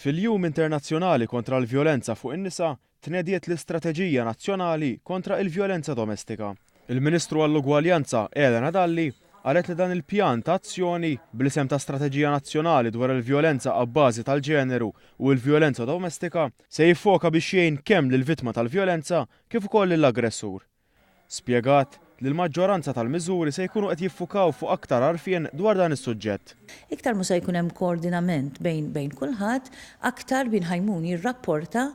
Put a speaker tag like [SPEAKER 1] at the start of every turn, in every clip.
[SPEAKER 1] Fil-Jum Internazzjonali kontra l-Vjolenza fuq in-Nisa, tnediet l-Istrateġija Nazzjonali kontra il-Vjolenza Domestika. Il-Ministru għall-Ugwaljanza, Elena Dalli, qalet li dan il-pjan ta' azzjoni, bl-isem ta' Strateġija Nazzjonali dwar il-Vjolenza abbażi tal-Ġeneru u l-Vjolenza Domestika, se jiffoka biex jgħin kemm lill-vittma tal-vjolenza kif ukoll lill-aggressur. Spjegat li l-maġġoranza tal-miżuri se jkunu qed jiffukaw fuq aktar għarfien dwar dan is-suġġett.
[SPEAKER 2] Iktar ma se jkun hemm koordinament bejn bejn kulħadd, aktar min ħa jmur jirrapporta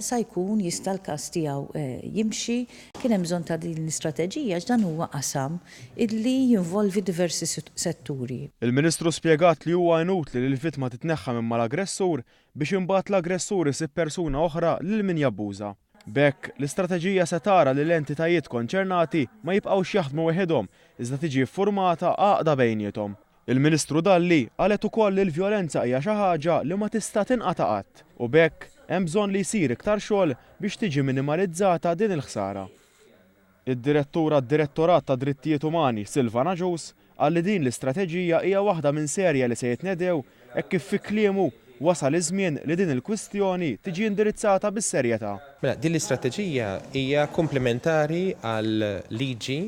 [SPEAKER 2] sa jkun jista' l-każ tiegħu jimxi. Kien hemm bżonn ta' din l-istrateġija għax dan huwa qasam illi jinvolvi diversi setturi.
[SPEAKER 1] Il-Ministru spjegat li huwa inutli li l-vittma titneħħa minn mal-aggressur biex imbagħad l-aggressur isib persuna oħra lil min jabbuża. B'hekk, l-istrateġija se tara li l-entitajiet konċernati ma jibqgħux jaħdmu weħidhom iżda tiġi ffurmata għaqda bejniethom. Il-Ministru Dalli qalet ukoll li l-vjolenza hija xi ħaġa li ma tista' tinqata' qatt u b'hekk hemm bżonn li jsir iktar xogħol biex tiġi minimalizzata din il-ħsara. Id-Direttur għad-Direttorat tad-Drittijiet Umani, Silvan Agius, qal li din l-istrateġija hija waħda minn serje li se jitnedew hekk kif fi kliemu wasal iż-żmien li din il-kwistjoni tiġi indirizzata bis-serjetà.
[SPEAKER 3] Mela, din l-istrateġija hija komplementari għal liġi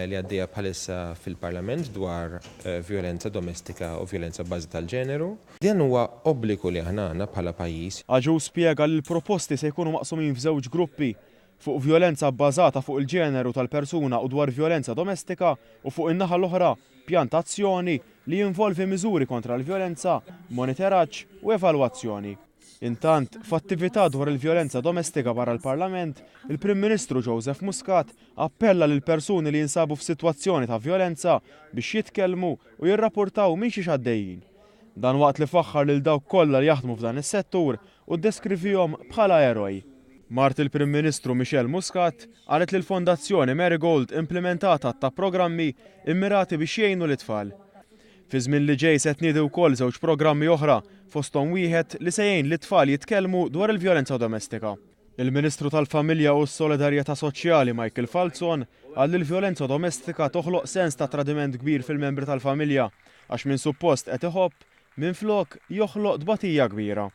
[SPEAKER 3] li għaddejja bħalissa fil-Parlament dwar vjolenza domestika u vjolenza b'bażi tal-ġeneru. Dan huwa obbligu li aħna għandna bħala pajjiż.
[SPEAKER 1] Agius spjega li l-proposti se jkunu maqsumin f'żewġ gruppi, fuq vjolenza bbażata fuq il-ġeneru tal-persuna u dwar vjolenza domestika u fuq in-naħa l-oħra, pjan ta' azzjoni li jinvolvi miżuri kontra l-vjolenza, moniteraġġ u evalwazzjoni. Intant, f'attività dwar il-vjolenza domestika barra l-Parlament, il-Prim Ministru Joseph Muscat appella lill-persuni li jinsabu f'sitwazzjoni ta' vjolenza biex jitkellmu u jirrapportaw minn xiex għaddejjin. Dan waqt li faħħar lil dawk kollha li jaħdmu f'dan is-settur u ddeskrivihom bħala eroj. Mart il-Prim Ministru Michelle Muscat qalet li l-Fondazzjoni Marigold implimentat għadd ta' programmi immirati biex jgħinu lit-tfal. Fi żmien li ġej se tniedi wkoll żewġ programmi oħra, fosthom wieħed li se jgħin lit-tfal jitkellmu dwar il-vjolenza domestika. Il-Ministru tal-Familja u s-Solidarjetà Soċjali Michael Falzon qal li l-vjolenza domestika toħloq sens ta' tradiment kbir fil-membri tal-familja għax min suppost qed iħobb, minflok joħloq tbatija kbira.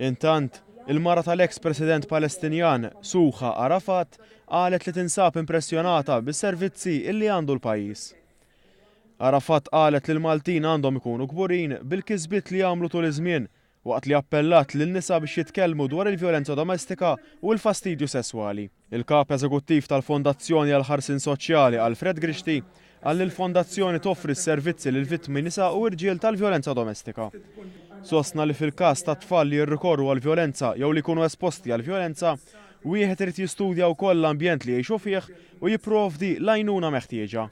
[SPEAKER 1] Intant, il-mara tal-eks President Palestinjan, Suha Arafat, qalet li tinsab impressjonata bis-servizzi illi għandu l-pajjiż. Arafat qalet li l-Maltin għandhom ikunu kburin bil-kisbiet li għamlu tul iż-żmien waqt li appellat lin-nisa biex jitkellmu dwar il-vjolenza domestika u l-fastidju sesswali. Il-Kap Eżekuttiv tal-Fondazzjoni għall-Ħarsien Soċjali Alfred Grixti qal li l-fondazzjoni toffri s-servizzi lill-vittmi nisa u rġiel tal-vjolenza domestika. Sostna li fil-każ ta' tfal li jirrikorru għall-vjolenza jew li jkunu esposti għall-vjolenza, wieħed irid jistudja wkoll l-ambjent li jgħixu fih u jipprovdi l-għajnuna meħtieġa.